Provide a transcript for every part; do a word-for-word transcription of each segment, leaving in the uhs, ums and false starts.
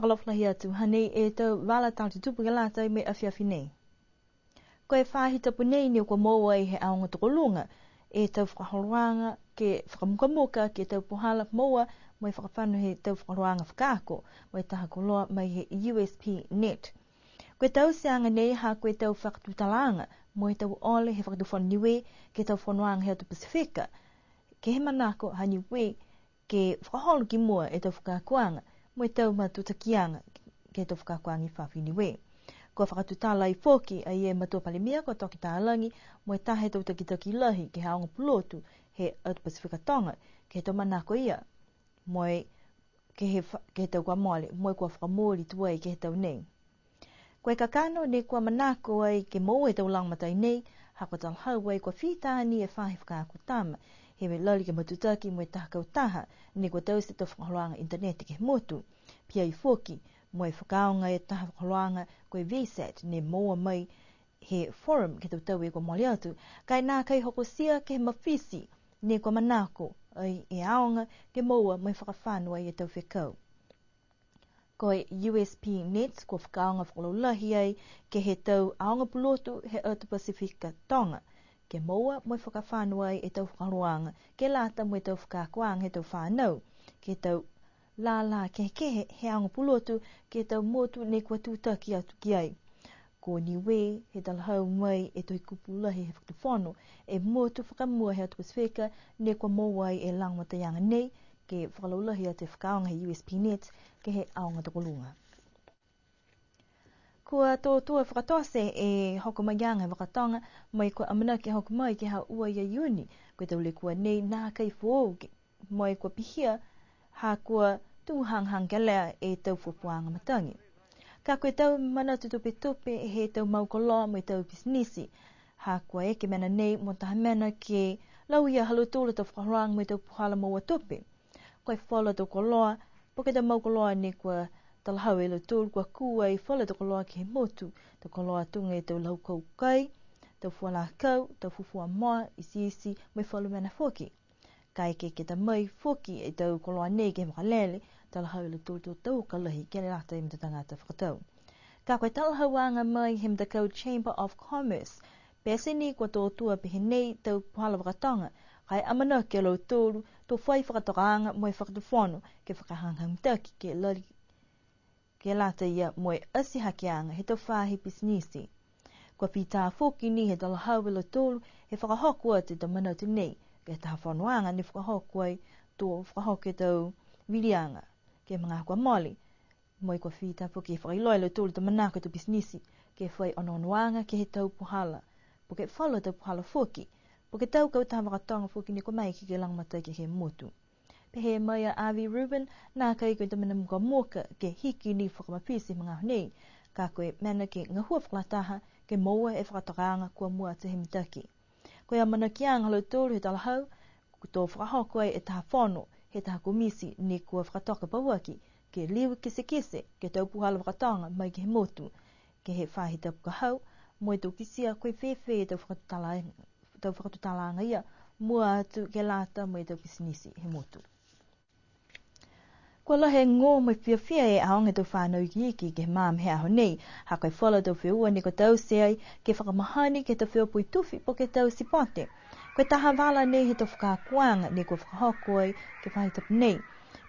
Fakaalofa lahi atu, hanei e tau vala tala tutupu ke lata mo e afiafi nei. Ko e faahi tapu nei ne kua moua ai he aoga tokoluga e tau fakaholoaga ke fakamukamuka ke he tau puhala moua mo e fakafano he tau fakaholoaga fakaako mo e taha koloa mai he U S P Net. Ko e tauteaga nei ha ko e tau fakatutalaaga mo e tau ole he Fakatufono Niue ke he tau fonoaga he atu Pasifika, ke he manako ha Niue ke fakaholo ki mua e tau fakaakoaga mo e tau matutakiaga ke he tau fakaakoaga i fafo i Niue. Kua fakatutala ai foki a ia e Matua Palemia ko Toke Talagi mo e taha he tau takitaki lahi ke he aoga pulotu he atu Pasifika Toga ke he tau manako ia mo e ke he fa-, ke he tau kua mole, mo e kua fakamooli tuai ke he tau nei. Ko e kakano ne kua manako ai ke moua e tau lagomatai nei, ha kua talahau ai kua fita ni e faahi fakaako tama he lali ke matutaki mo e taha kautaha ne kua taute e tau fakaholoaga initaneti ke he motu. Pihia ai foki mo e fakaaoga e taha fakaholoaga ko e VSAT ne moua mai he forum ke he tau tau kua mole atu, ka e nākai hokotia ke he mafiti ne kua manako ai e aoga ke moua mo e fakafano ai e tau fekau. Ko e U S P Net kua fakaaoga fakalaulahi ai ke he tau aoga pulotu he atu Pasifika Toga, ke moua mo e fakafano ai e tau fakaholoaga ke lata mo e tau fakaakoaga he tau fanau, ke he tau lala kehekehe he aoga pulotu ke he tau motu ne kua tutaki atu ki ai. Ko Niue, he talahau mai e Tohikupu Lahi he Fakatufono, e motu fakamua he atu Pasifika ne kua moua ai e lagomataiaga nei, ke fakalaulahi atu e fakaaoga he U S P Net ke he aoga tokoluga. Kua tō tua fakatote e hoko mai aga he vaka toga, mo e kua amanaki hoko mai ke he ua ia Iuni, ko e tau lekua nei nākai foou ke mo e kua pihia, ha kua tū hagahaga kelea e tau fuafuaaga matagi. Ka ko e tau manatu tupetupe he tau mau koloa mo e tau pisinisi, ha kua eke mena nei mo taha mena ke lauia ha lautolu a tau fakaholoaga mo e tau puhala moua tupe. Ko e falu a tau koloa, po ke tau mau koloa ne kua talahau e lautolu kua kū ai falu a tau koloa ke he motu, tau koloa tuga e tau laukau kai, tau fua lakau, tau fufua moa, itiiti, mo e falu mena foki. Ka e ke, ke ta mai foki e tau koloa nei ke he vakalele, talahau e lautolu tau tau ka lahi ke lata mo e tau tagata fakatau. Ka ko e talahauaga mai he matakau Chamber of Commerce, pete ni kua tō tua pehē nei tau puhala vaka toga, ka e amanaki a lautolu to fai fakatokaaga mo e Fakatufono ke fakahagahaga mitaki ke lali ke lata ia mo e ati hakeaga he tau faahi pisinisi. Kua fita foki ni he talahau e lautolu he fakahoko atu e tau manatu nei, ke he taha fonoaga ne fakahoko ai, to fakahoko e tau viliaga ke he magaaho kua mole. Mo e kua fita foki he fakailoa e lautolu e tau manako he tau pisinisi, ke fai onoonoaga ke he tau puhala, po ke falu a tau puhala foki, po ke tau kautaha vaka toga foki ne kua maeke ke lagomatai ke he motu. Pehē mai a Avi Rubin, nākai ko e tau mena mukamuka ke hiki ni fakamafiti he magaaho nei, ka ko e mena ke gahua fakalataha ke moua e fakatokaaga kua mua atu he mitaki. Ko e amanakiaga ha lautolu he talahau, to fakahoko ai e taha fono, he taha komiti ne kua fakatoka pauaki, ke liu kitekite ke he tau puhala vaka toga mai ke he motu, ke he faahi tapu ka hau, mo e to kitia ko e fēfē e tau fakatutala tau fakatutalaaga ia, mua atu ke lata mo e tau pisinisi he motu. Kua lahi e gō mo e fiafia e aoga he tau fanau ikiiki ke he maama he aho nei, ha ko e falu a tau feua ne kua taute ai ke fakamahani ke he tau feua poitufi po ke tau sipote. Ko e taha vala nei he tau fakaakoaga ne kua fakahoko ai ke he faahi tapu nei.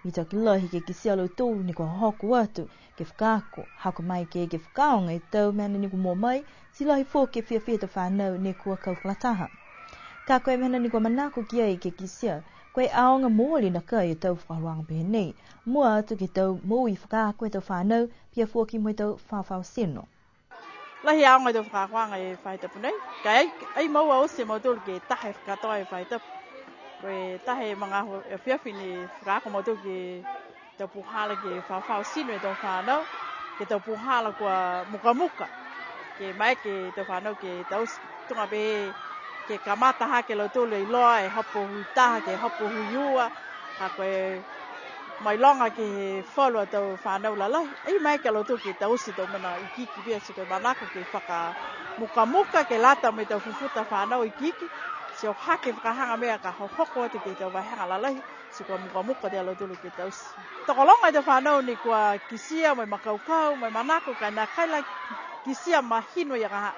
Mitaki lahi ke kitia a lautolu ne kua hohoko atu ke fakaako, ha kua maeke ke fakaaoga e tau mena ne kua moua mai, ti lahi foki e fiafia he tau fanau ne kua kau fakalataha. Ka ko e mena ne kua manako ki ai ke kitia, ko e aoga mooli nakai e tau fakaholoaga pehē nei, mua atu ke he tau moui fakaako he tau fanau, pihia foki mo e tau fafao tino. Lahi e aoga he tau fakaakoaga he faahi tapu nei. Ka e ai, ai moua oti e mautolu ke taha e fakakatoa he faahi tapu. Ko e taha e magaaho afiafi ne fakaako a mautolu ke he tau puhala ke fafao tino e tau fanau, ke he tau puhala kua mukamuka. Ke maeke e tau fanau ke taute, tuga pehē ke kamata hake a lautolu e iloa e hopo hui taha ke hopo hui ua, ha ko e mailoga ke he falu a tau fanau lalahi, ai maeke a lautolu ke taute e tau mena ikiiki pihia, ti ko e manako ke fakamukamuka ke lata mo e tau fufuta fanau ikiiki, ti o hake fakahaga mena ka hohoko atu ke he tau vahega lalahi, Ti kua mukamuka a lautolu ke taute. Tokologa e tau fanau ne kua kitia mo e makaukau, mo e manako, ka e nākai la kitia mahino ia ka ha.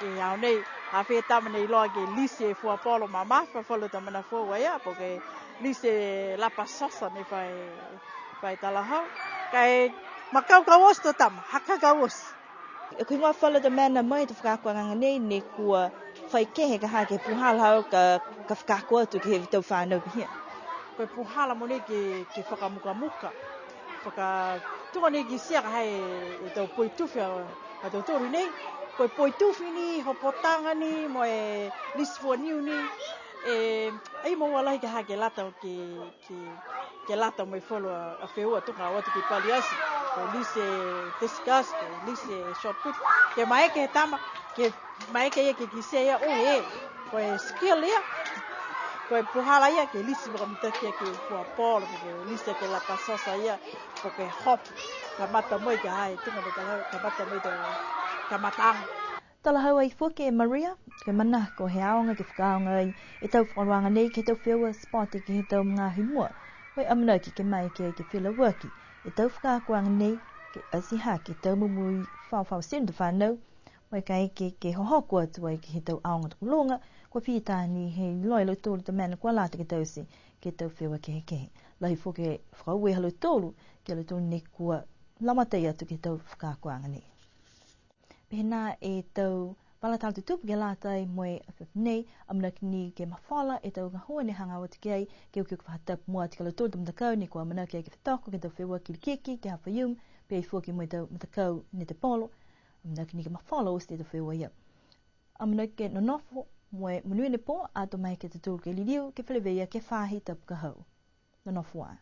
Ke he aho nei, ha fē tama ne iloa ke lisi e fua polo mamafa, falu tau mena foou a ia, po ke lisi e lapa sosa ne fai, fai talahau. Ka e makaukau oti e tau tama, ha kau oti. Ko e heigoa falu tau mena mai he tau fakaakoaga nei, ne kua fai kehe ka ha ke puhala haau ka, ka fakaako atu ke he tau fanau pihia. Ko e puhala mogonei ke, ke fakamukamuka. Faka-, tuga ni kitia ka ha e, e tau poitufi a, a tautolu nei. Ko e poitufi ni, hopotaga ni, mo e lisi fua niu ni. E, ai moua lahi ka ha ke lata ke, ke, ke lata mo e falu a, a feua tuga o atu ki Paliati. Ko e lisi e discus, ko e lisi e shot put. Ke maeke he tama, ke maeke ia ke kitia ia, o e, ko e skill ia. Ko e puhala ia, ke lisi fakamitaki ia ke fua polo, ke lisi ke lapa sosa ia, ko e hop. Kamata mo e ka ha e tuga mo e ka, kamata mo e ka, kamataaga. Talahau ai foki e Maria, ko e manako he aoga ke fakaaoga ai e tau fakaholoaga nei ke he tau feua sport ke he tau magaaho i mua. Ko e amanaki ke maeke ke felauaki e tau fakaakoaga nei, ke ati hake e tau momoui faofao tino he fanau, mo e kaeke ke hohoko atu ai ke he tau aoga tokoluga, kua fita ni he iloa e lautolu e tau mena kua lata ke taute ke he tau feua kehekehe. Lahi foki e fakaaue ha lautolu, ke he lautolu ne kua lagomatai atu ke he tau fakaakoaga nei. Pehē nā e tau vala tala tutupu ke lata mo e afiafi nei, amanaki ni ke mafola e tau gahua ne hagaao atu ki ai, ke ukiuki faahi tapu mua atu ki a lautolu e tau matakau ne kua amanaki ke fetoko ke he tau feua kilikiki, ke he Aho Faiumu, pihia foki mo e tau matakau netepolo, amanaki ni ke mafola oti e tau feua ia. Amanaki ke nonofo mo e monuina e pō, ato maeke a tautolu ke liliu, ke feleveia ke he faahi tapu ka hau. Nonofo ā.